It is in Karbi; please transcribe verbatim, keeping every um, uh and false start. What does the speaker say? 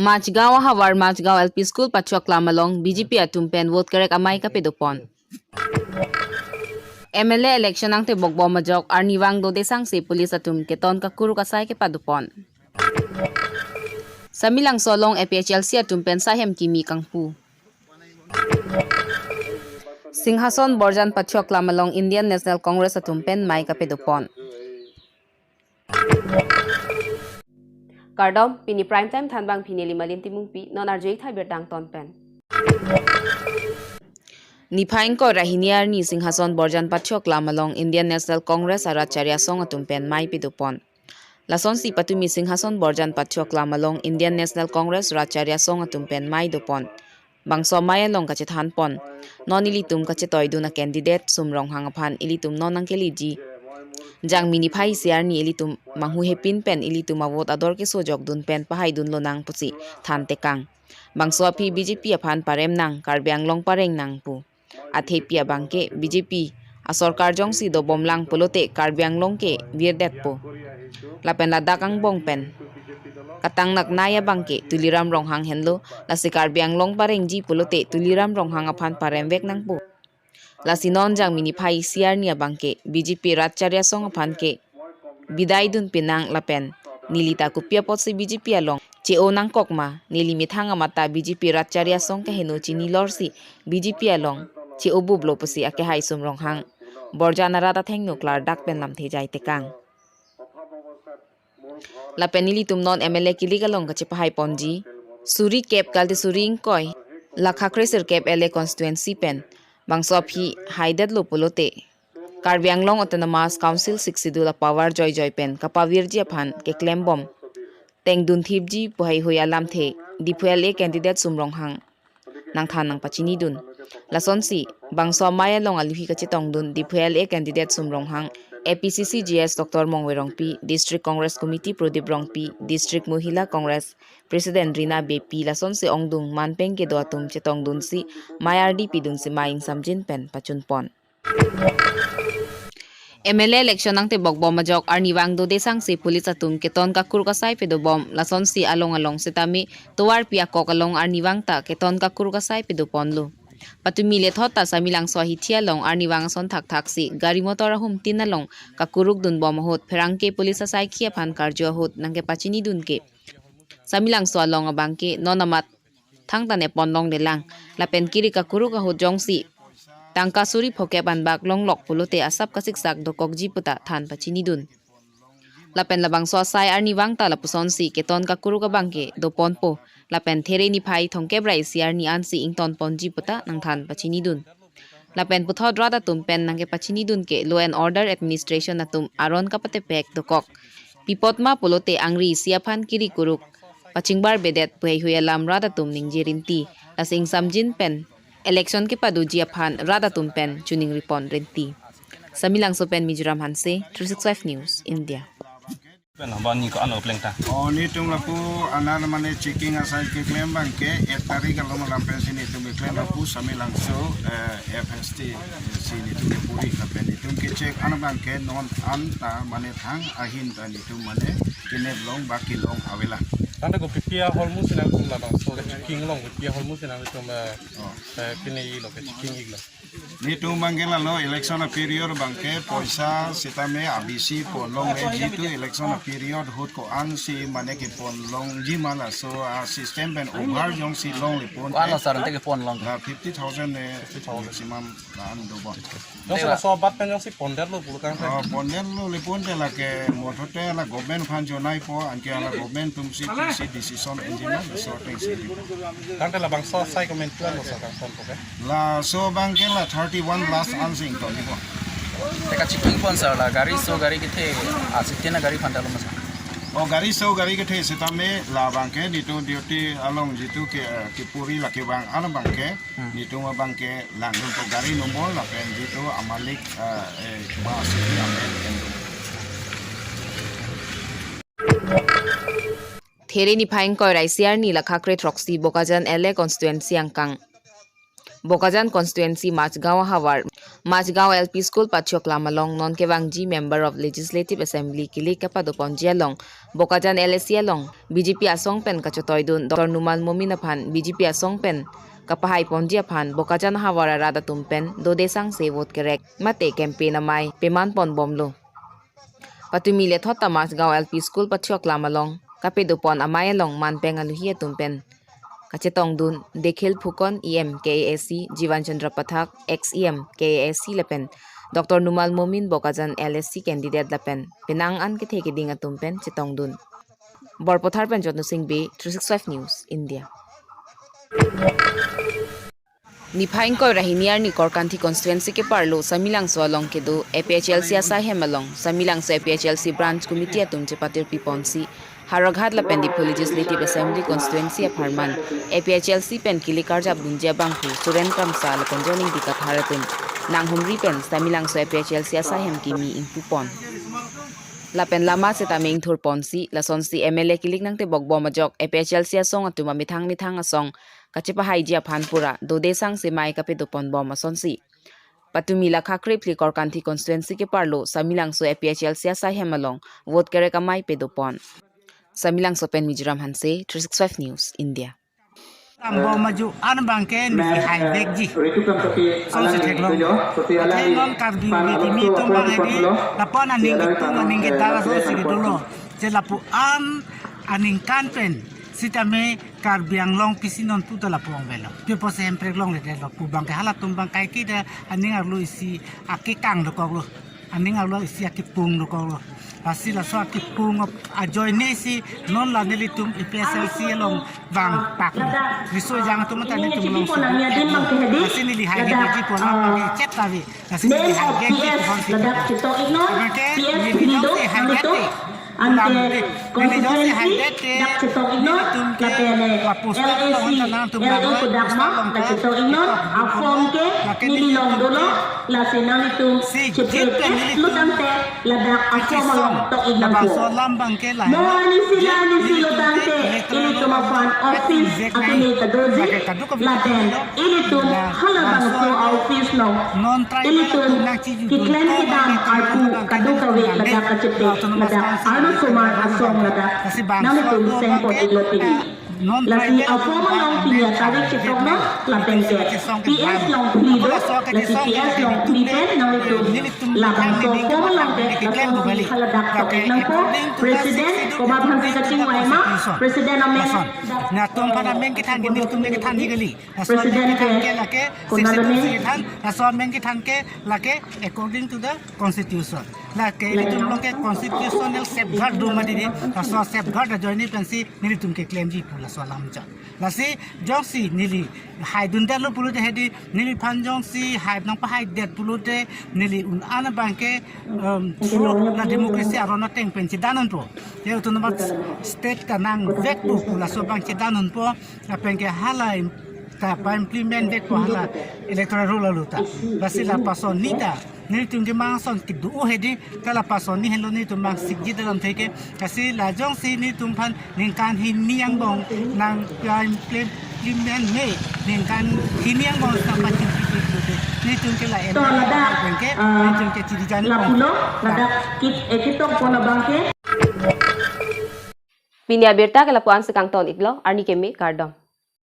Machgaon ahavar Machgaon L P School pachoklam along B J P atum pen vote kerek amei kapadopon. M L A election angtebok bom ajok arnivang dode sangse police atum keton kakuruk asai kepadopon. Samelangso along A P H L C atum pen saihem kimi kangpu. Singhason Borjan pachoklam along Indian National Congress atum pen mei kapadopon. Kardom, pini prime time thanbang pini Limalin Timungpi, non arjui thai birta angton pen. Niphai ingkoi ra hini arni Singhason Borjan pachoklam along Indian National Congress arat chariasong atum pen mei padopon. Lasonsi patumi Singhason Borjan pachoklam along Indian National Congress rat chariasong atum pen mei dopon. Bangso amei along kachethanpon, non ilitum kachetoidun a-candidate Sum Ronghang aphan ilitum non nangkeleji. Jangmi niphai isi arni ilitum manghu hepin pen ilitum avote ador kesojokdun pen pahaidun lonang pusi thantekang. Bangso aphi B J P aphan parem nang, Karbi Anglong pareng nang pu. Athepi abangke B J P asorkar jongsi dobomlang pulote Karbi Anglong ke virdetpo. Lapen ladak angbong pen katang naknai abangke Tuliram Ronghang henlo, lasi Karbi Anglong parengji pulote Tuliram Ronghang aphan paremvek nangpo. Lasi non jangmi niphai isi arni abangke B J P rat chariasong aphan ke bidaidun pinang lapen neli ta kopi apotsi B J P along che-o nangkok ma, neli methang amat ta B J P rat chariasong kaheno chinilorsi B J P along che-o buplo pusi akehai Sum Ronghang Borjan arat athengno klardak pen lamthe jai tekang. Lapen nelitum non M L A kilik along kachepahaiponji, suri kep kalite suri ingkoi, lakha kre sirkep L A constituency pen bangso aphi haidetlo pulote Karbi Anglong Autonomous Council Sixth Schedule a-power joijoi pen kapavirji aphan keklembom tengdun thipji pu heihui alamthe Diphu L A candidate Sum Ronghang nangthan nangpachinidun. Lasonsi bangso amei along aluhi kachetongdun Diphu L A candidate Sum Ronghang, A P C C G S Doctor Mongve Rongpi, District Congress Committee Prodip Rongpi, District Mohila Congress President Rina Beypi, lasonsi ongdung manpeng kedo atum chetongdunsi mei ardi pidunsi mei ingsamjin pen pachunpon. M L A election angtebok bom ajok arnivang dode sangse police atum keton kakuruk asai padobom, lasonsi along along sitame tovarpi akok along arnivang ta keton kakuruk asai padoponlo. Patumi lethot ta Samelangso ahithi along arnivang ason thakthaksi gari motor ahum tin along kakuruk dunbom ahut pherangke police asaikhi aphan karju ahut nangkepachinidun ke Samelangso along abangke non amat thangta nepon longlelang. Lapen kiri kakuruk ahut jongsi tangka suri phokep anbak longlok pulote asap kasiksak dokokji puta than pachinidun. Lapen labangso asai arnivang ta lapusonsi keton kakuruk abangke doponpo. Lapen there niphai thomkep ra isi arni ansi ingtonponji puta nangthan pachinidun. Lapen puthot rat atum pen nangkepachinidun ke law and order administration atum aron kapatepek dokok. Pi apot ma pulote angri isi aphan kiri kuruk pachingbarbedet pu heihui alam rat atum ningje rinti. Lasi ingsamjin pen election kepadoji aphan rat atum pen chuning ripon rinti. Samelangso pen Mizoram Hanse, three six five News, India. Pen abang ni ko ano pleng ta. Oh, netum lapu anar mane checking asai keklem abangke, ek tarik along alam pensi netum keklem lapu Samelangso, eh, F S T, eh, si netum kepuri lapen netum kechek an abangke non an ta mane thang ahin ta netum mane kenep long ba kelong avelang. Tangte ko P P R holmu sinang tum labangso kechecking along P P R holmu sinang tum, eh, Oh. eh, kene ilo kechecking iklo. Netum abangke lalo election a-period abangke poisa sitame abisi ponlongle, jitu election a-period ahut ko-ansi mane keponlongji ma laso a-system pen over jongsi longle pon. Ko-an lo sir, ante keponlong? La fifty thousand ne Fifty thousand. Maximum la-an dobom. Jongsi laso abat pen jongsi pondetlo pulo tangte. Oh, pondetlo le ponte lake mothote la government aphan jonaipo, anke la government atumsi, atumsi decision enji ma laso atengsi. Tangte labangso asai komantu lo sir kangton poke? Laso abangke la thirty-one lakhs an sing to nipo. Te kachecking pon sir, la gari so gari kethe, asisten a gari aphan ta lo ma sir? Oh, gari so gari kethe sitame labangke netum duty along jitu ke, eh, kepuri lake abang an abangke, Hmm. netum abangke langdunpo gari number lapen jitu amalik, eh, eh, ba suri amen endun. There niphai ingkoi ra isi arni lakha kre throksi Bokajan L A constituency angkang Bokajan constituency Machgaon ahavar, Machgaon L P School pachoklam along non kevangji Member of Legislative Assembly kilik kapadoponji along Bokajan L A C along B J P asong pen kachotoidun Doctor Numal Momin aphan B J P asong pen kapahaiponji aphan Bokajan ahavar arat atum pen dode sangse vote kerek mate campaign amei pemanpon bomlo. Patumi lethot ta Machgaon L P School pachoklam along kapadopon amei along manpeng aluhi atum pen kachetongdun Dekhil Phukan E M K A A C, Jivan Chandra Pathak ex E M K A A C lapen Doctor Numal Momin Bokajan L A C candidate lapen penang an kethe keding atum pen chetongdun. Borpathar pen Jotno Singh Bey, three six five News, India. Niphai ingkoi ra hini arni Korkanthi constituency keparlo Samelangso along kedo A P H L C asaihem along Samelangso A P H L C branch committee atum chepatirpiponsi Howraghat lapen Diphu Legislative Assembly constituency apharman A P H L C pen kilik karjapdunji abangphu Suren Kramsa lapen John Ingti Kathar atum nanghumri pen Samelangso A P H L C asaihem kimi ingpupon. Lapen lama setame ingthurponsi, lasonsi M L A kilik nangtebokbom ajok A P H L C asong atum amethang methang asong kachepahaiji aphan pura dode sangse mei kapadoponbom asonsi. Patumi la khakre phli Korkanthi constituency keparlo Samelangso A P H L C asaihem along vote kerek amei padopon. Samelangso pen Mizoram Hanse, three six five News, India. Tambom maju an abangke neli haivekji. Songsi theklong. Athe non Karbi kimi atum abang hedi lapu-an aning ketung aning kedar songsi kedolo. Je lapu-an aningkan pen sitame Karbi Anglong pisi non puta lapu-an velo. Pi apotsi Hemprek longledetlo pu abangke halatum abang kaike ta aning arlo isi akekang dokoklo. Aning arlo isi akepung dokoklo. Lasi laso akepung ap- ajoinesi non la nelitum A P H L C along vangpak. Riso ejang atum ta nelitum along si lasi neli haivekji pu alam abangke chet ta ave. Lasi neli haivekji pu alam si. Ladak chetok-iknon, P S neli three do, jongsi haivek nelitum. Ante neli jongsi constituency haivek te, dak chetok-iknon, nelitum ke lapen la poster L A C, along ta nangtum L A langnon, kodak poster ma, along dak ta chetok-iknon, chetok-iknon, aform ke lake neli nelitum longdolo, ke lasi nanglitum si chepet jit pen nelitum lutangte ladak aform along tok-iknangpo. Labangso alam abangke lahai. Mo arnisi jit la arnisi nelitum lutangte ke electoral ilitum roll aphan office atum ejek nai. Atumi ta dojik, lake kadokave lapen ilitum halabangso office along non tribal ilitum atum nangchijudun keklem kedam arpu kadokave ladak kachepet ladak Arnob Kumar asong ladak nanglitum sengpon-iklo pini. Lasi aform along pini atarik chetoknon lapen ke P S long phli do, lasi P S long phli pen nanglitum labangso form along ke laso phli haladak tok-iknangpo. President, komat aphansi kachingvai ma, President amen. Lason. Nangtum aphan amen kethan ke nelitum le kethanji kali. Laso amen kethan ke lake sixty-two si kethan, laso amen kethan ke lake according to the constitution. Lake ilitum along ke constitutional safeguard do mati di, laso safeguard ajoine pensi nelitum keklemji pu laso alam chot. Lasi jongsi neli haidundetlo pulote hedi, neliphan jongsi hai nangpahaidet pulote neli un-an abangke, um, fraud la democracy aron ateng pen chedanunpo. Te autonomous state ta nangvekpo pu laso abang chedanunpo. Lapen ke hala im-, ta pa-implement vekpo hala electoral roll along ta. Lasi lapuson ni ta nelitum kemang ason kedo hedi, ta lapuson ni henlo nelitum mang sikji dalam theke. Lasi la jongsi nelitum aphan ningkan hini angbong nang pa-implement me, ningkan hini angbong nangpachingki pulote nelitum ke la to ladak, abangke, ah, nelitum ke chirijan lapulo, ladak kit-, eh, ketokpon abangke. Pini abirta ke lapu-an si kangton-iklo, arni keme kardom.